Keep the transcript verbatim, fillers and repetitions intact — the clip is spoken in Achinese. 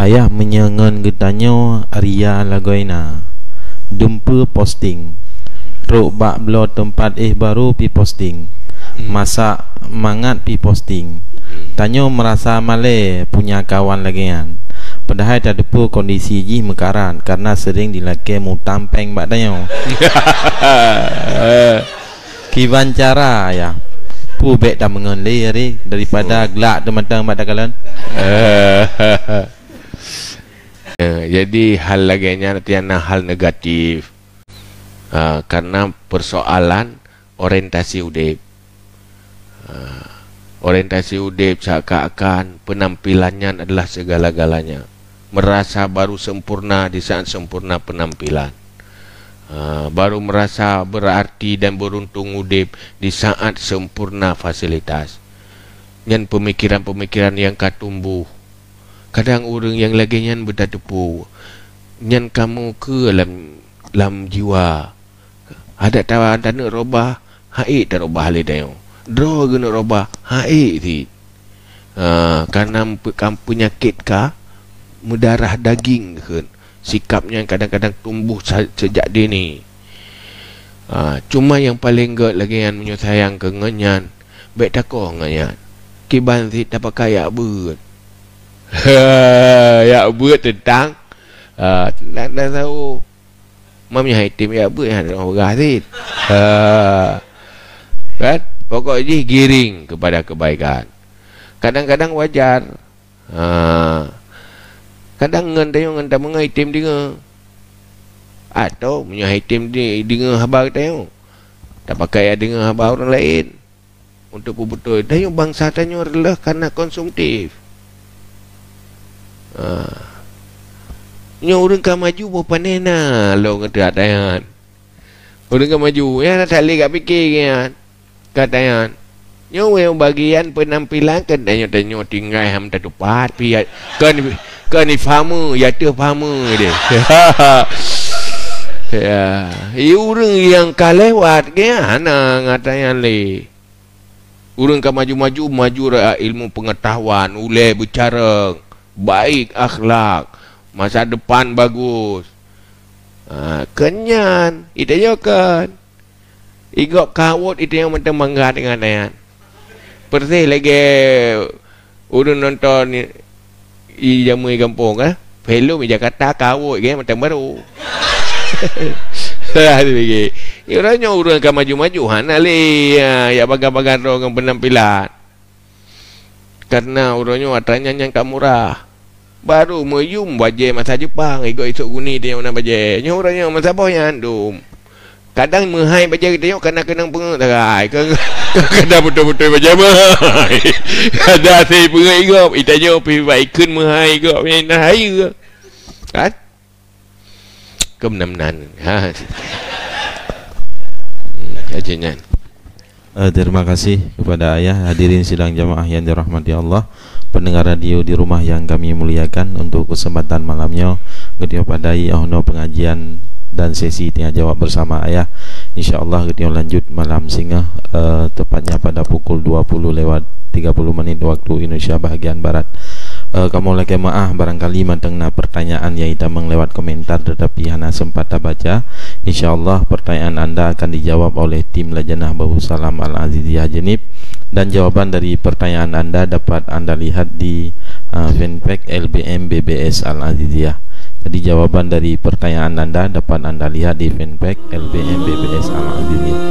Ayah, meunyoe ngon geutanyoe ria lagoina, dumpeue posting. Trok bak bloe teumpat éh barô pi posting. Hmm. Masak mangat pi posting. Hmm. Tanyoe meurasa malée punya kawan lagée nyan. Padahai tateupeue kondisi jih meukarat karna seuréng dilakée mutang péng bak tanyoe. Kiban cara, Ayah? Peue bék tameungon lé, Ari, daripada glak teumatang bak takalon. Eh, jadi hal lagée nyan artinya hal negatif. Ah, karena persoalan orientasi udeb. Ah, orientasi udeb seakan-akan penampilan nyan adalah segala-galanya. Merasa baru sempurna di saat sempurna penampilan. Ah, baru merasa berarti dan beruntung udeb di saat sempurna fasilitas. Nyan pemikiran-pemikiran nyang ka tumbuh. Kadang ureuëng nyang lagée nyan beutateupeue, nyan kamoe keu lam, lam jiwa. Adak ta-, taneuk robah, haiek tarobah lé tanyoe. Droe geuneuk robah, haiek cit. Ha, kana mpe-, kam peunyakét ka meudarah daging kheun. Sikap nyan kadang-kadang tumbuh sa-, sejak dini. Ha, cuma nyang paleng gét lagée nyan meunyoe sayang keu ngon nyan, bék takoh ngon nyan. Kiban cit tapakai yak beuet. Yak beuet teuntang, ha, nak, nak tahu. Meunyoe hai tem yak beuet, ha, teurimong peugah cit. Ha. Kan? Pokok jih giring kepada kebaikan. Kadang-kadang wajar. Ha. Kadang ngon tanyoe ngon tameungon item deungoe. Atau meunyoe hai tem de-, deungoe haba tanyoe, tapakai yak deungoe haba ureuëng laén. Untuk peubeutôi, tanyoe bansa tanyoe reuloh kana konsumtif. Ha. Nyoe ureuëng ka maju boh pané na lôn ngeuteuak tanyan. Ureuëng ka maju, nyan na that lé gak pike nyan. Ka tanyan. Nyoe wéh bagian penampilan kan tanyoe-tanyoe tinggai ham tatupat pi ya, kan, kan ifahmu, ya teuh fahmu deh. Ya, i ureuëng nyang ka lewat ke hana ngata nyan lé. Ureuëng ka maju-maju, maju raya ilmu pengetahuan, ulée beucarông, baik akhlak, masa depan bagus. Ha, keu nyan, itanyoe kan. Igop kawot itanyoe mantong bangga dengan nyan. Persis lagée ureuëng nonton i jamé gampông, eh. Filem di Jakarta kawot ge mantong baru. Lah tu lagi. Ya, ureuëng nyoe ureuëng ka maju-maju, hana lé, ya, ya bagan-bagan droe ngon penampilan. Karena ureuëng nyoe atra nyan nyang ka murah. Baru meuyum bajée masa Jepang, igoe isok guni teunyok na bajée. Nyoe ureuëng nyoe masa boh nyan dum. Kadang meuhai bajée geutanyoe kana keunong peungeut sagai. Kadang beutôi-beutôi bajée meuhai. Kadang asai peungeut igop, itanyoe pih bak ikheun meuhai igop, nyan na hai. Kan? Keumeunam-nan. Ha. Hmm, aja nyan. Eh, terima kasih kepada Ayah, hadirin sidang jamaah yang dirahmati Allah, pendengar radio di rumah yang kami muliakan, untuk kesempatan malam nyoe, geutioh padai oh no pengajian dan sesi tanya jawab bersama Ayah. Insya Allah geutioh lanjut malam singoh, eh, tepatnya pada pukul dua puluh lewat tiga puluh menit waktu Indonesia bahagian barat. Eh, kamoe lakée meuáh, barangkali mantong na pertanyaan nyang itamong lewat komentar tetapi hana sempat tabaca. Insya Allah pertanyaan anda akan dijawab oleh tim Lajanah Bahussalam Al-Aziziyah Jenib, dan jawaban dari pertanyaan anda dapat anda lihat di, eh, fanpage L B M B B S Al-Aziziyah. Jadi jawaban dari pertanyaan anda dapat anda lihat di fanpage L B M B B S Al-Aziziyah.